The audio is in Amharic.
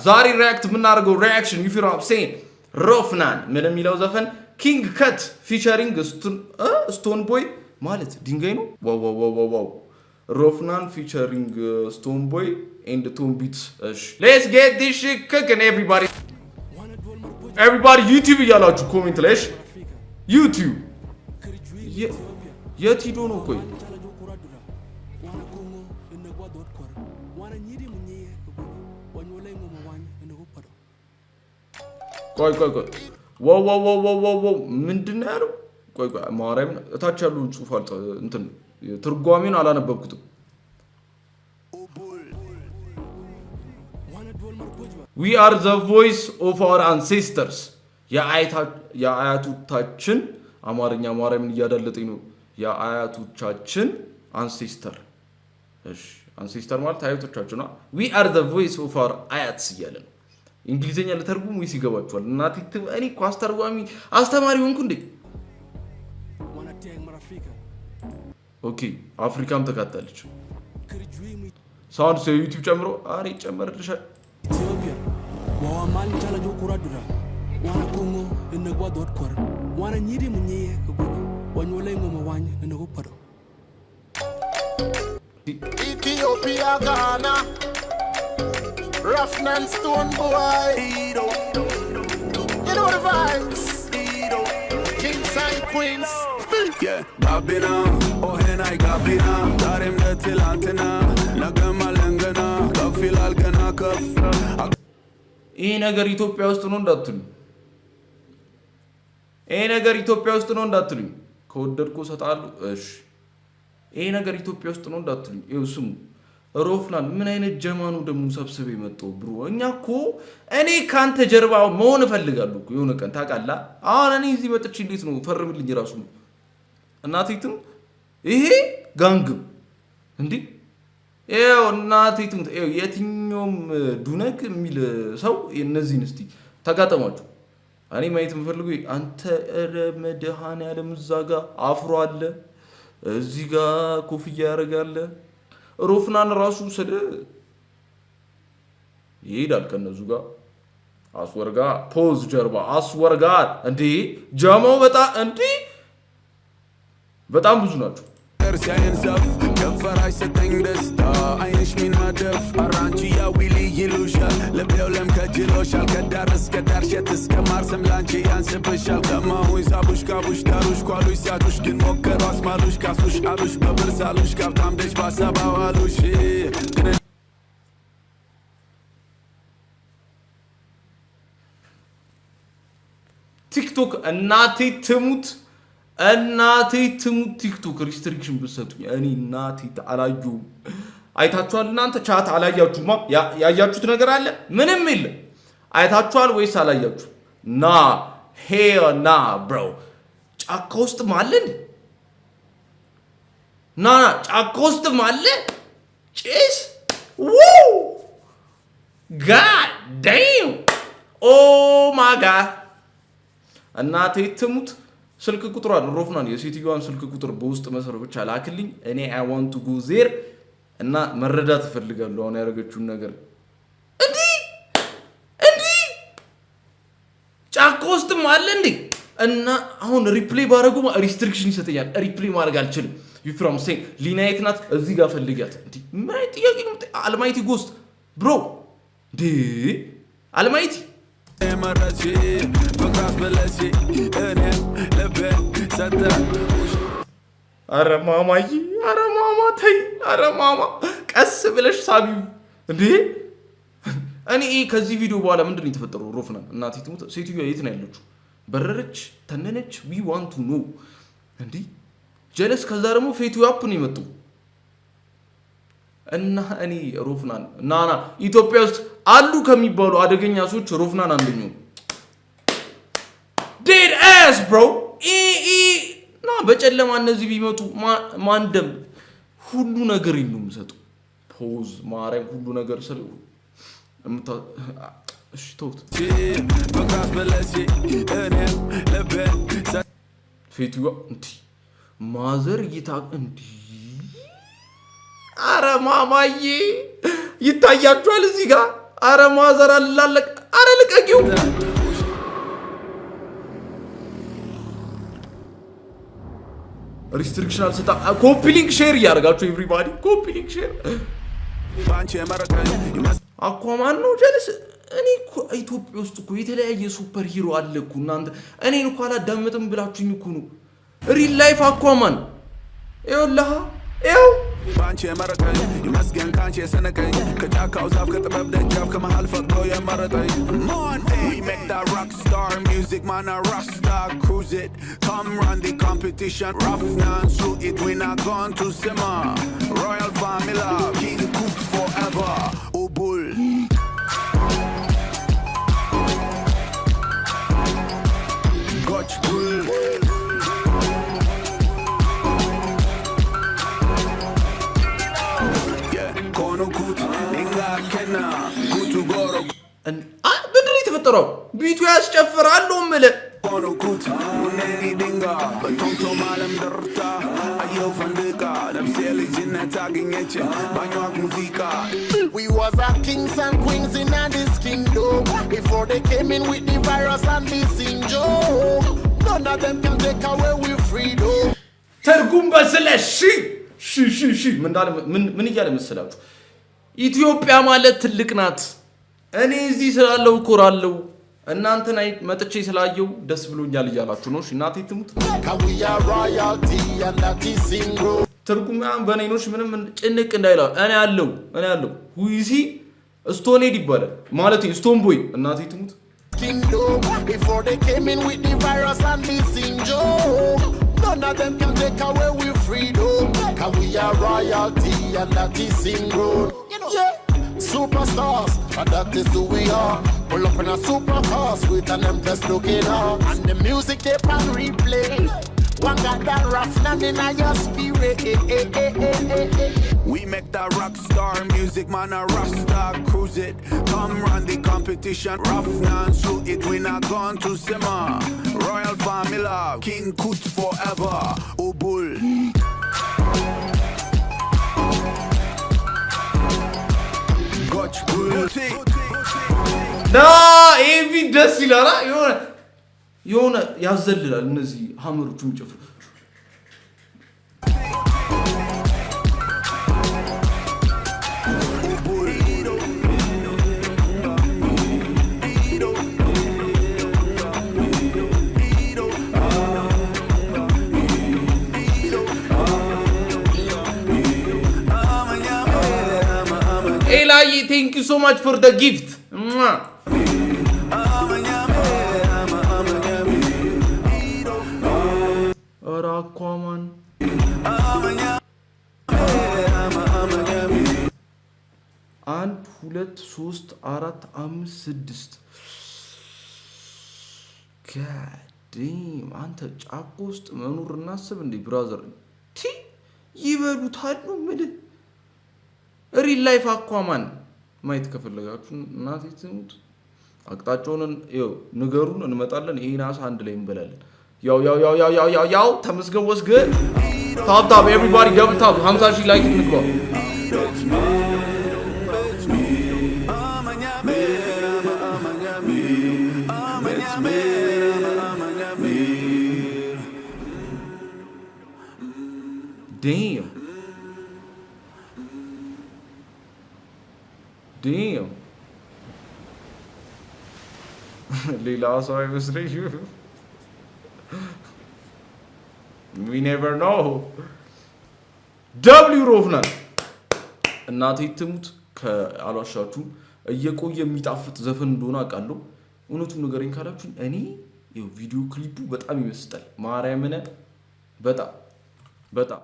ዛሬ react የምናደርገው reaction, you feel what I'm saying, ሮፍናን ምን የሚለው ዘፈን King Cut featuring Stonebwoy ማለት ድንጋይ ነው። Wow, wow, wow, wow! ሮፍናን featuring Stonebwoy and Tom Beats። እሺ, let's get this shit cooking, everybody, everybody. YouTube እያላችሁ comment ላይ። እሺ፣ YouTube የት ሂዶ ነው? ቆይ ቆይ ቆይ ቆይ፣ wow, wow, wow, wow, wow, wow! ምንድን ነው ያለው? ቆይ ቆይ፣ ማርያም እታች ያለውን ጽሁፍ እንትን ትርጓሜውን አላነበብኩትም። We are the voice of our ancestors፣ የአያቶቻችን፣ አማርኛ ማርያምን እያዳለጠኝ ነው። የአያቶቻችን ancestor፣ እሺ፣ ancestor ማለት አያቶቻችን ነው። We are the voice of our አያትስ እያለ ነው። እንግሊዝኛ ልተርጉም ወይስ ይገባችኋል? እናቴ እኔ እኮ አስተርጓሚ አስተማሪ ሆንኩ እንዴ? Okay፣ አፍሪካም ተካታለች። Sound ሰው YouTube ጨምሮ አሬ ይጨመርልሻል። Ethiopia wawamal chala jo kuradura wana Congo inegwa dot kwar wana nyiri munye kuguna wanyola ngoma wanya inego pado. Ethiopia, Ghana, Rophnan Stonebwoy. You know the vibes. Kings and queens. ጋቢና ኦሄናይ ጋቢና ዛሬም ለትላንትና ነገም አለን ገና ከፍ ይላል ገና ከፍ። ይሄ ነገር ኢትዮጵያ ውስጥ ነው እንዳትሉኝ። ይሄ ነገር ኢትዮጵያ ውስጥ ነው እንዳትሉኝ። ከወደድኩ እሰጥሃለሁ። እሺ፣ ይሄ ነገር ኢትዮጵያ ውስጥ ነው እንዳትሉኝ። ይኸው ስሙ፣ ሮፍናን ምን አይነት ጀማ ነው ደግሞ ሰብስብ የመጣው bro? እኛ እኮ እኔ ከአንተ ጀርባ መሆን እፈልጋለሁ እኮ የሆነ ቀን ታውቃለህ። አሁን እኔ እዚህ መጥቼ እንዴት ነው ፈርምልኝ ራሱ እናቴ ትሙት ይሄ gang ም እንዲህ ይኸው እናቴ ትሙት ይኸው የትኛውም ዱነግ የሚል ሰው እነዚህን እስቲ ተጋጠሟቸው። እኔ ማየት የምፈልገው አንተ ኧረ መድኃኔዓለም እዛ ጋ አፍሮ አለ፣ እዚህ ጋ ኮፍያ ያደርጋለ። ሮፍናን ራሱ ስለ ይሄዳል ከነዙ ጋር አስወርጋ pause ጀርባ አስወርጋ እንዴ ጀማው በጣም እንዴ በጣም ብዙ ናቸው። ሲያየን ሰፍ ከንፈራሽ ሰጠኝ ደስታ አይንሽ ሚናደፍ አራንቺ ያዊሊ ይሉሻል ልቤው ለም ከጅሎሻል ከዳር እስከ ዳር ሸት እስከ ማርስም ላንቺ ያንስብሻል ከማሁኝ ሳቡሽ ካቡሽ ዳሩሽ ኳሉሽ ሲያጡሽ ግን ሞከሩ አስማሉሽ ካሱሽ አሉሽ በብር ሳሉሽ ካብታም ደጅ ባሰባው አሉሽ ግን TikTok እናቴ ትሙት እናቴ ትሙት TikTok restriction ብትሰጡኝ እኔ እናቴ አላየሁም። አይታችኋል እናንተ chat አላያችሁማ? ያያችሁት ነገር አለ? ምንም የለም። አይታችኋል ወይስ አላያችሁ? Nah, hell nah, bro። ጫካ ውስጥም አለ እንዴ? Nah, nah፣ ጫካ ውስጥም አለ ጭስ። Woo, God damn, oh my God! እናቴ ትሙት ስልክ ቁጥሯን ሮፍናን የሴትዮዋን ስልክ ቁጥር በውስጥ መስመር ብቻ ላክልኝ። እኔ I want to go there እና መረዳት እፈልጋለሁ አሁን ያደረገችውን ነገር። እንዲህ እንዲህ ጫካ ውስጥም አለ እንዴ? እና አሁን reply ባረጉ restriction ይሰጠኛል። Reply ማድረግ አልችልም። You feel what I'm saying? ሊና የት ናት? እዚህ ጋር ፈልጊያት። እንዲ ምን አይነት ጥያቄ ነው? Almighty ghost, bro እንዴ almighty መረች ፍቅር አስበለች እኔን ልቤን ሰጠ። አረ ማማዬ፣ አረ ማማ ተይ፣ አረ ማማ ቀስ ብለሽ ሳቢው እንዴ። እኔ ከዚህ ቪዲዮ በኋላ ምንድን ነው የተፈጠረው? ሮፍናን እናቴ ትሙት ሴትዮዋ የት ነው ያለችው? በረረች፣ ተነነች። We want to know እንዲህ ጀለስ። ከዛ ደግሞ ፌቱ ያፕ ነው የመጡ እና እኔ ሮፍናን nah, nah፣ ኢትዮጵያ ውስጥ አሉ ከሚባሉ አደገኛ ሰዎች ሮፍናን አንደኛው። Dead ass, bro ና በጨለማ እነዚህ ቢመጡ ማንደም ሁሉ ነገር ነው የምሰጡ። Pause ማርያም ሁሉ ነገር ስለ እሺ ተውት። ፍቅር አስበለች እኔን ልቤን ፌትዋ እንዲህ mother እይታ እንዲህ አረ ማማዬ ይታያችኋል እዚህ ጋር። አረ mother አላለቅ። አረ ልቀቂው። Restriction አልሰጣ። Copy link share እያደረጋችሁ everybody copy link share። ባንቺ የመረጠኝ አኳማን ነው ጀለስ። እኔ እኮ ኢትዮጵያ ውስጥ እኮ የተለያየ super hero አለ እኮ። እናንተ እኔን እኮ አላዳምጥም ብላችሁኝ እኮ ነው። Real life አኳማን ይኸውልህ፣ ይኸው። ባንቺ የመረጠኝ ይመስገን ካንቺ የሰነቀኝ ከጫካው ዛፍ ከጥበብ ደጃፍ ከመሃል ፈቅዶ የመረጠኝ። We make that rock star music, man, a rock star cruise it. Come run the competition rough nan so it. We not gone to simmer. Royal family, King Kut forever. Oh bull. Gotch bull. Yeah, Kono Kut, Ninga Kenna, Kutu Goro. ምንድን ነው የተፈጠረው? Beat ኡ ያስጨፍራል ነው የምልህ። Kono Kut, Muneni Dinga, Batonto Malam Darta, Ayo Fandika, ነፍሴ ልጅነት አገኘች ባኟክ ሙዚቃ። We was a kings and queens in this kingdom before they came in with the virus and the syndrome. None of them can take away with freedom. ትርጉም በስለ ሺ ሺ ሺ ሺ ምን እንዳለ፣ ምን እያለ መሰላችሁ? ኢትዮጵያ ማለት ትልቅ ናት። እኔ እዚህ ስላለው እኮራለሁ። እናንተን አይ መጥቼ ስላየው ደስ ብሎኛል እያላችሁ ነው። እሺ እናቴ ትሙት። 'Cause we are royalty and that is in grow. ትርጉም ያን በእኔ ነው። እሺ ምንም ጭንቅ እንዳይላ እኔ ያለው ሁይሲ ስቶኔድ ይባላል ማለት Stone Boy እናቴ ትሙት። Kingdom before they came in with the virus and the syndrome. None of them can take away with freedom. 'Cause we are royalty and that is in grow. Yeah, superstars, and that is who we are. Pull up in a supercars with an empress looking on. And the music they pan replay. One got that rough in your spirit. We make that rock star music, man, a rock star cruise it. Come run the competition, rough nan so it. We not gone to simmer. Royal family, King Kut forever. Oh bull. Gotch bull. ና ይሄ beat ደስ ይላል። አ? የሆነ ያዘልላል። እነዚህ ሀመሮቹ የሚጨፍሩ። ኤላዬ thank you so much for the gift። ኧረ አኳማን አንድ ሁለት ሶስት አራት አምስት ስድስት። God damn፣ አንተ ጫካ ውስጥ መኖር እናስብ እንዴ brother። ቲ ይበሉታል ነው የምልህ። Real life አኳማን ማየት ከፈለጋችሁ እናቴ ትሙት አቅጣጫውን ይኸው ንገሩን፣ እንመጣለን። ይሄን አሳ አንድ ላይ እንበላለን። ያው ያው ያው ያው ያው ያው ያው ተመስገን ወስገን። Tap tap everybody, double tap። 50 ሺህ like እንግባ። Damn, damn፣ ሌላ ሰው አይመስለኝም። We never know። W ሮፍናን እናቴ ትሙት ከአልዋሻችሁም እየቆየ የሚጣፍጥ ዘፈን እንደሆነ አውቃለሁ። እውነቱን ንገረኝ ካላችሁኝ እኔ ይኸው video clip ኡ በጣም ይመስጣል። ማርያምን በጣም በጣም።